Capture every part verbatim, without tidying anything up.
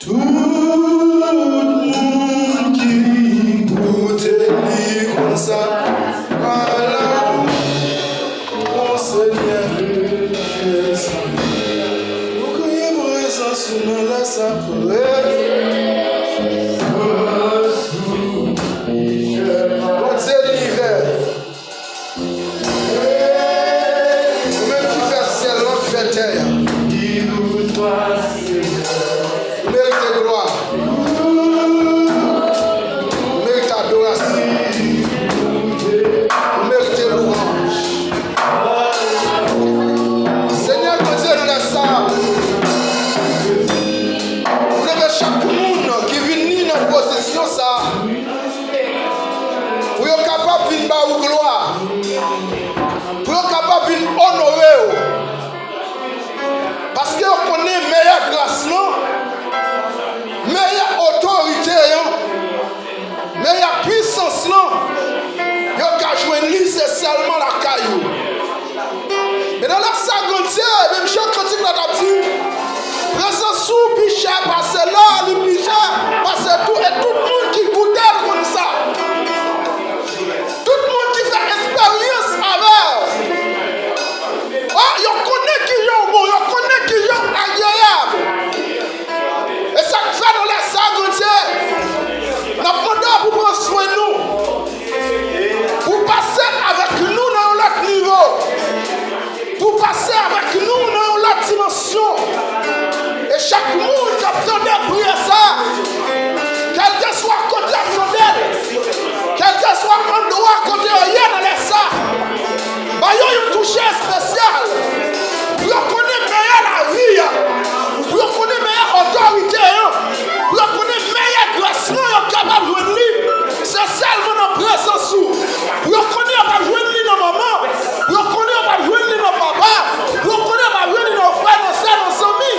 Tout moun ki goute li konn sa. Ala, o Senyè, nou kriye prezans ou nan lè sa. Bondye linivè, ou menm ki fè syèl lan, ki fè tè a. Ou merite glwa. Ou merite adorasyon. Ou merite lwanj. Senyè Bondye, nan lè sa, ou leve chak moun ki vini nan pozisyon sa, pou yo kapab vin ba ou glwa, pou yo kapab vin onore w. Paske yo konnen meyè gras lan, meyè otorite an, meyè pwisans lan, yo ka jwenn li se sèlman lakay ou. E nan lè sa, Bondye, menm jan kantik la t ap di, prezans ou pi chè pase lò, li pi chè pase tou, e tout moun ki goute l konn sa. Tout moun ki fè esperyans avè w, o, yo konnen kijan w bon, yo konnen kijan w agreyab. E sa k fè nan lè sa, Bondye, n ap mande w pou pran swen nou, pou pase avèk nou nan yon lòt nivo, pou pase avèk nou nan yon lòt dimansyon. E chak moun k ap tande priyè sa, kèlkeswa kote y ap tande l, kèlkeswa andwa kote yo ye nan lè sa, ba yo yon touche espesyal, pou yo konnen meyè lavi a, pou yo konnen meyè otorite an, pou yo konnen meyè gras lan yo kapab jwenn li, se sèlman nan prezans ou. Pou yo konnen yo p ap jwenn li nan manman, pou yo konnen yo p ap jwenn li nan papa, pou yo konnen yo p ap jwenn li nan frè, nan sè, nan zanmi,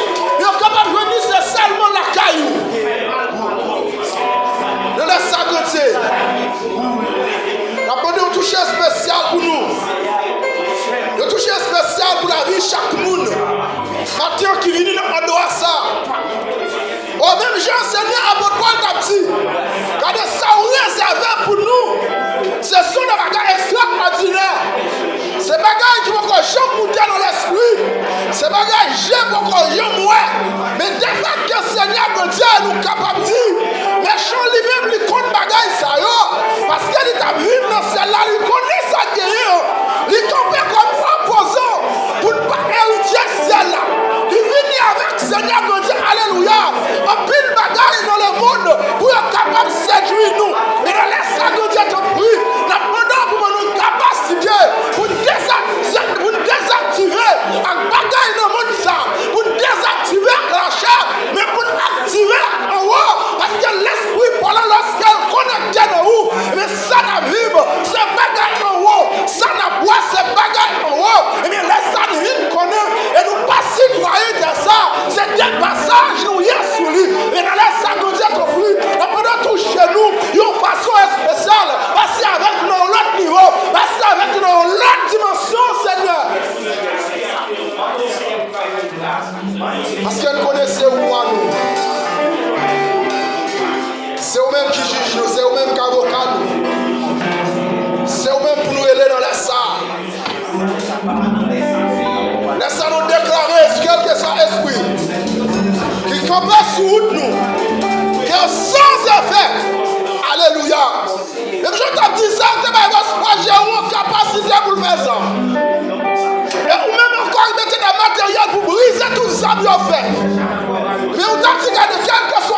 yo kapab jwenn li se sèlman lakay ou. Nan lè sa, Bondye, n ap mande yon touche espesyal pou nou. Yon touche espesyal pou lavi chak moun maten an ki vini nan andwa sa. O, menm jan Senyè apot Pòl t ap di, gade sa w rezève pou nou, se sou de bagay ekstraòdinè. Se bagay ki poko janm moute nan lespri. Se bagay je poko janm wè. Men defèt ke Senyè Bondye nou kapab di, mechan li menm li konn bagay sa yo, paske li t ap viv nan syèl la, li konnen sa k genyen an. Li kanpe kòm opozan pou n pa eritye syèl la. Li vini avèk Senyè Bondye, alelouya, anpil bagay nan lemonn pou yo kapab sedui nou. Men nan lè sa, Bondye, tanpri, n ap mande w pou ban nou kapasite pou n deza-, pou n dezaktive ak bagay nan monn sa, pou n dezaktive ak lachè, men pou n aktive ak anwo, paske lespri pa w lan, lòske l konekte nan ou, men sa n ap viv, se bagay anwo, sa n ap bwè, se bagay anwo. Ebyen, lè sa n vin konnen, e nou pa sitwayen tè sa, se de pasaj nou ye sou li. E nan lè sa, Bondye, tanpri, n ap mande w touche nou yon fason espesyal, pase avèk nou nan yon lòt nivo, pase avèk nou nan yon lòt dimansyon, Senyè. Paske n konnen se ou wa nou. Se ou menm ki jij nou, se ou menm ki avoka nou. Se ou menm pou nou rele nan lè sa. Lè sa nou deklare, kèlkeswa espri ki kanpe sou wout nou, ke yo san efè. Alelouya. Menm jan w t ap di sa, ou te bay Gaspard Géron kapasite pou l fè sa. E ou menm ankò, ou mete nan materyèl pou brize tout zam yo fè. Men ou t ap di, gade, kèlkeswa